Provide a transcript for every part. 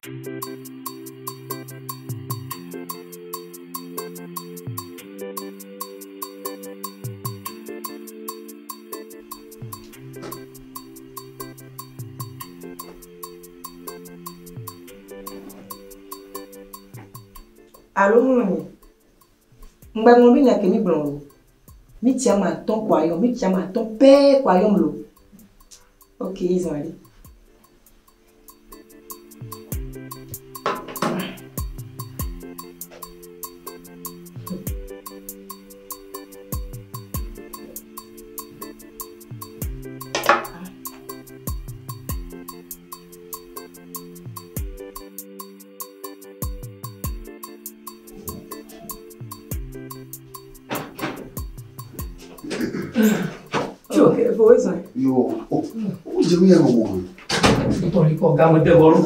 Alo ŋlɔ nye. Ŋgba ŋlɔ be nya ke mi gblɔ o. Mi tsi ame atɔ̃ ko ayɔm, mi tsi ame atɔ̃ pɛ ko ayɔm lo. Ok, izan ɖe. Yo, oh, o je mi ya mo. Nítorí kọ́ gámọ́dé bọ́ọ̀lù.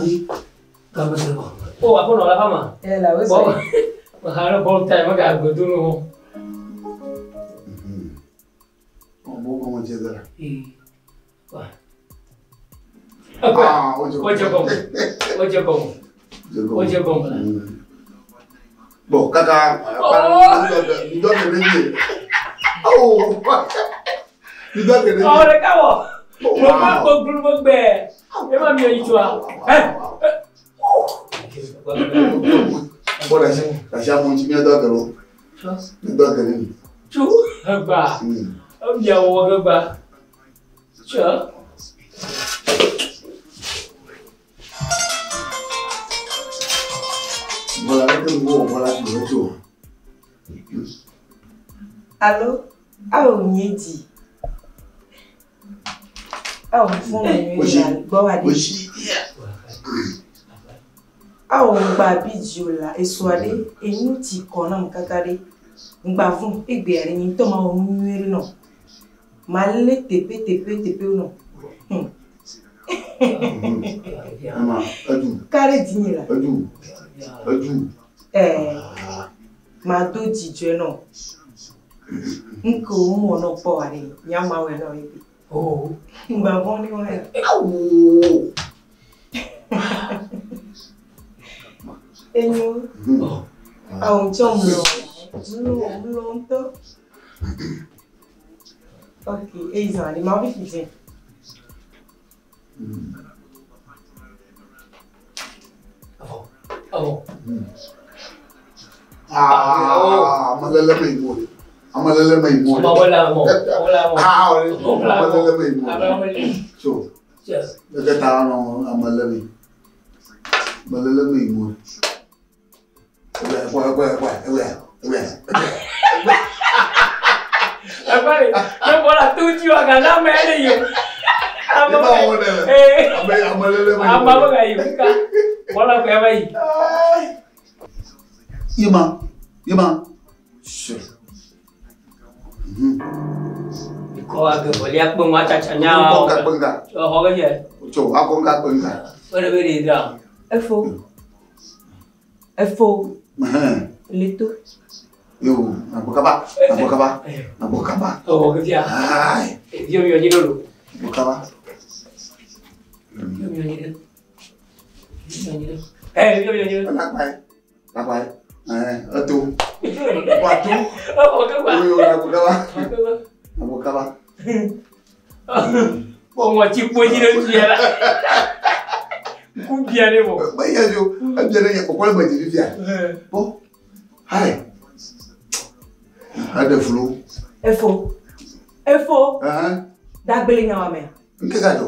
Gámọ́dé bọ́. Ó wà fún ọ̀la fáma. Ẹ la o sọ. Bọ́ bọ́ọ̀lù táyì mọ́ ká gbẹdúró wọn. Ọmọ ọmọ jẹ dára. Ah, o jẹ kọ́ o jẹ kọ́ o jẹ kọ́ la. Bọ̀ kaka ndọ́ kele yé. Ndọ́ kele yé. Ọ̀rẹ́ káwọ̀. Mo máa gbọ́ gbúrú mo gbẹ. Ẹ má mi ò yí tu wa. Bọ́ dasi dasi amọ̀ ntí mi dọ́ kele o. Mi dọ́ kele mi. Tu gba. Mi àwọ̀ gba. Tso. Bọ́lá ló ń wọ̀ bọ́lá tó lọ tó. Alo, awo nye di. Awo fún mi ní gbọ́ wa dé. Awo ŋgba bi dzo la esu aɖe enu ti kɔ nam kaka ɖe. Ŋgba vún egbe aɖe nyi ŋutɔ ma wɔ nu nyuie ɖe nɔ. Ma lé teƒe teƒe teƒe nɔ. Ama edu. Ka ɖe dzinye la. Edu. Edu. Ɛɛ ma do dzidzɔe nɔ. Nke wo wɔ nɔ kpɔ wa ɖe nyama wɔe nɔ egbe. Ŋgba vɔ̃ ɖe wa ya. Awo. Enyo. Awo ŋtsɔ mlɔ. Mlɔ mlɔ ŋutɔ. Ok, eyi zã ɖe ma fi fi dze. Awɔ. Ah, amalele me mo. Amalele me mo. Ọmọ wọlé àmọ. Wọlé àmọ. Ah, amalele me mo. So, Yes. leke ta no amalele me. Amalele me mo. Ewe, ewe, ewe, ewe, ewe, ewe. Agbáre, ne bọ́lá tó jí wa kà náà mẹ́rin yìí. Eba wo ne. Ame amalele me mo. Àmà bọ̀ kà yìí ká. Bọ́lá kò yẹ báyìí. Yima, yima. Sure. Ikọ̀ agbẹ̀bọ̀lì akpọ̀n atsatsa nyà. Akɔ nka kpe nka. Ɔxɔ kɛ yɛ. Tso akɔ nka kpe nka. Wɛrɛ bɛ de da. Efo. Efo. Leto. Yo, nabɔ kaba, nabɔ kaba, nabɔ kaba. Ɔwɔ kɛ fia. Ayi. Ebi mi ɔnyi lolo. Nabɔ kaba. Ebi mi ɔnyi lolo. Ebi mi ɔnyi lolo. Ɛ ebi mi ɔnyi lolo. Lakpa yi, lakpa yi. Ɛɛ, eto. Wato. Ɔwɔ kɛ wa. Oyo, nabɔ kaba. Nabɔ kaba. Bɔn ŋɔtsi kpodzi ɖe fia la. Ŋku bia ne vɔ. Bɛ yɛ yo, ebia ne yɛ kɔkɔ le me dzi fifia. Bɔ, hayi. Eɖe flu. Efo. Efo. Dagbele nya wa mea. Nke ka dzɔ?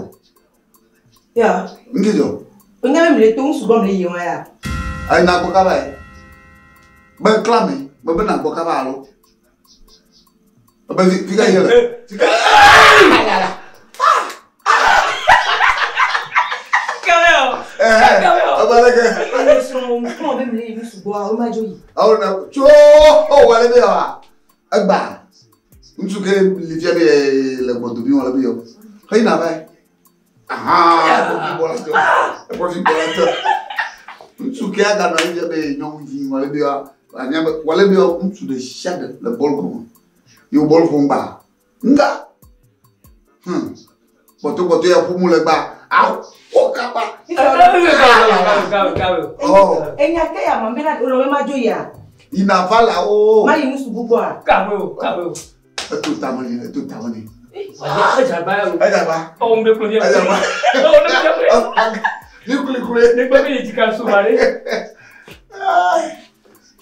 Ya. Nke dzɔ? Onye be mi le to ŋu sugbɔ mi le yi wa ya. Ayi nagbɔ kaba yi. Bɛ kla mi, bɛ bɛ nagbɔ kaba alo. Bɛ fi fi ka yɛ le. Fi ka. Kɛmɛ o. Ɛhɛ. Ɔbɛ lɛ kɛ. Ame srɔ̃ wo kplɔ be mi le yi nu sugbɔa, wo ma dzo yi. Awo na tso wale be wa. Egba. Ŋutsu ke li fia be le gbɔdomi wale be yɔ. Heyi na va yi. Ahan, kɔfi bɔla tɔ. Kɔfi bɔla tɔ. Ŋutsu ke aganɔ anyi fia be nyɔnu dzi wale be yɔ. Anya be wale be yɔ ŋutsu ɖe sia ɖe le bɔl gɔme. Ye wo bɔl ƒom gba. Ŋga. Kpɔtɔkpɔtɔ ya ƒom le gba. Awɔ kapa. Gawe, gawe. Oh. Enya ke ya ma bena lo ma jo ya. Ina va la o. Ma yi nusu gbogbo a. Gawe, gawe. Eto tamani, eto tamani. Edzagba. Edzagba. Ɔwɔ ŋgbe kple Edzagba. Ɔwɔ ŋgbe kple. Ni kuli kuli. Ne gbɔ be yi dzika so ba ɖe.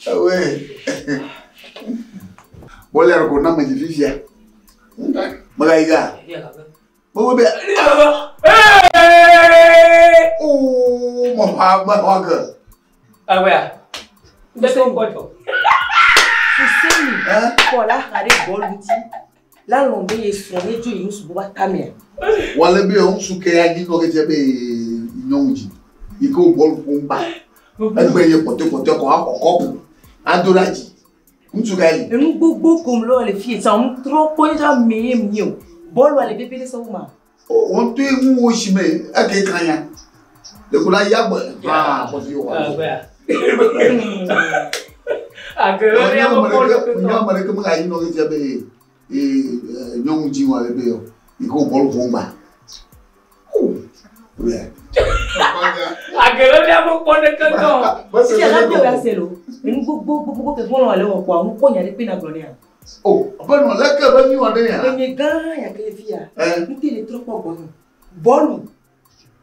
Ewe. Bɔlɛ ko na me dzi fifia. Megayi ga. Mewo be. Oo, mexɔ mexɔ ge. Awea. Ndete ŋkɔtɔ. Fuseni. Hein? Kɔ la xa ɖe bɔlu ŋuti. La lɔn be ye srɔ̃ ne dzo yi nusu gbogbo tamea. Wale be ŋutsu ke ya dzi nɔ ke fia be nyɔnu dzi. Yi ke wo bɔlu ƒom ba. Egbe ye kpɔtɔkpɔtɔ kɔ axɔ kɔpu ado ɖe dzi. Ŋutsu ka yi. Enu gbogbo kom lɔ le fie tsã ŋu trɔ kpɔ nye tsã me ye mi o. Bɔlua le veve ɖe sɔwu ma. O wɔn to ye ŋu wo si me eke kan ya. Ɖeko la ya gbɔ. Aa kpɔtɔ ye wɔ. Awea. Agbe ya mo kpɔ ɖe Nyɔ ame ɖeke megayi nɔ ke fia be nyɔnu dzi wale be yɔ. Yi ke wo bɔlu ƒom ba. O. Agbe ya mo kpɔ ɖe keŋ. Fifia la bi o ya se lo. Enu gbogbo gbogbo ke gbɔlɔ le wɔ kpɔa ŋu kpɔ nya ɖe kpe na gblɔ nea. O be nɔ leke be mi wɔ ɖe ya. Enye gã ya ke le fia. Ɛ. Ŋuti le trɔ kpɔ gbɔnye. Bɔlu.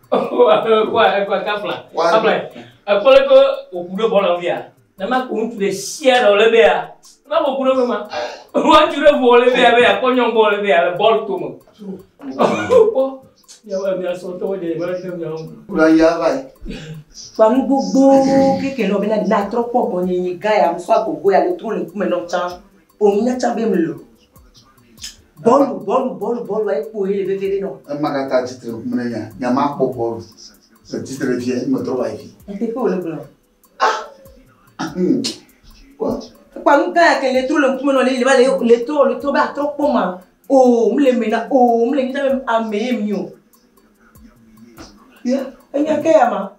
Kwa kwa kafla. Kafla. Ekpɔ le ko òku ɖe bɔlɔ ŋu ya. Ne ma ko ŋutsu ɖe sia ɖe wòle be ya. Ne ma ko ku ɖe be ma. Ŋutsu ɖe ʋu wòle be ya be akpɔ nyɔnu gbɔ wòle be ya le bɔlu tome. Kpɔ. Miawo mia srɔ̃tɔwo dze be ɖe miawo. Kura ya va yi. Kpa nu gbogbo keke lɔ bena na trɔ kpɔ gbɔnye nye gã ya musɔ agogo ya le trɔ le ŋkume nɔ tsã. O nya tsã be me lo. Bɔlu bɔlu bɔlu bɔlu ayi kpo ye le veve ɖe nɔ. Ema katã tsitre ŋkume ne nya. Nya ma kpɔ bɔlu. Le tsitre fia me trɔ va yi fi. Nteƒe wòle gblɔ. Wa. Kpa nu gã ya ke le trɔ le ŋkume nɔ le le va le le trɔ le trɔ be atrɔ kpɔ ma. O m le me na o m le nya be ame ye mi o. Ya enya ke ya ma.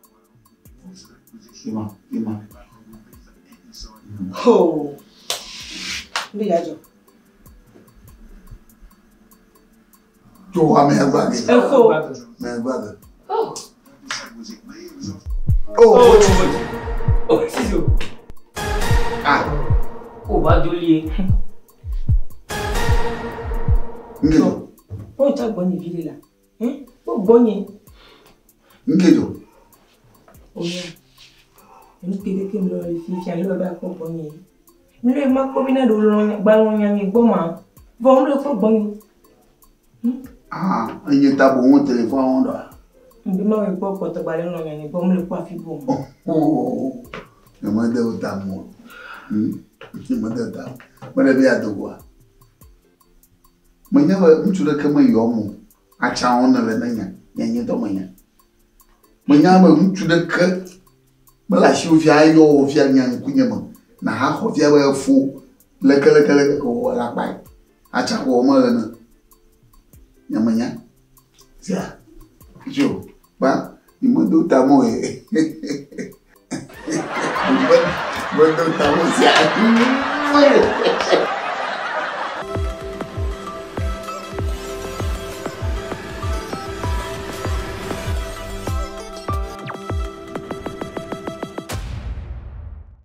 Ima ima. Ho. Mbe ya dzɔ. Tso ame gba ge. Efo. Ame gba ge. Oh. O. Oh, siso. Ah. O ba joli. Nkejo. O tsa gbɔnye vi ɖe la. Hein? O gbɔnye. Nkejo. Oya. Enu ke keke mi lɔ le fifia le be akpɔ gbɔnye. Mi le ma kpɔ bena ɖe lɔ gbalɔ nya mi gbɔ ma. Vɔ mi le kpɔ gbɔnye. Ah, enye ta bo ŋu telefon wɔn dɔ. Mbe ma wɔ kpɔ kpɔtɔ gbalẽ lɔ nya mi gbɔ mi le kpɔ afi bo. Oh. Ne ma de o ta mo. Ne ma de o ta. Me ɖe be ya dogoa. Menya be ŋutsu ɖeke me yɔ mo. Atsa wɔn ne le ne nya. Nye nye tɔ menya. Menya be ŋutsu ɖeke mele asiwò fia ayɔ wò fia nya ŋkunye me. Na ha xɔ fia be efo leke leke leke ko wɔ la kpae. Atsa ko me le ne. Nye menya. Sia. Tso. Ba. Ni me do ta mo ye. Me do ta mo sia.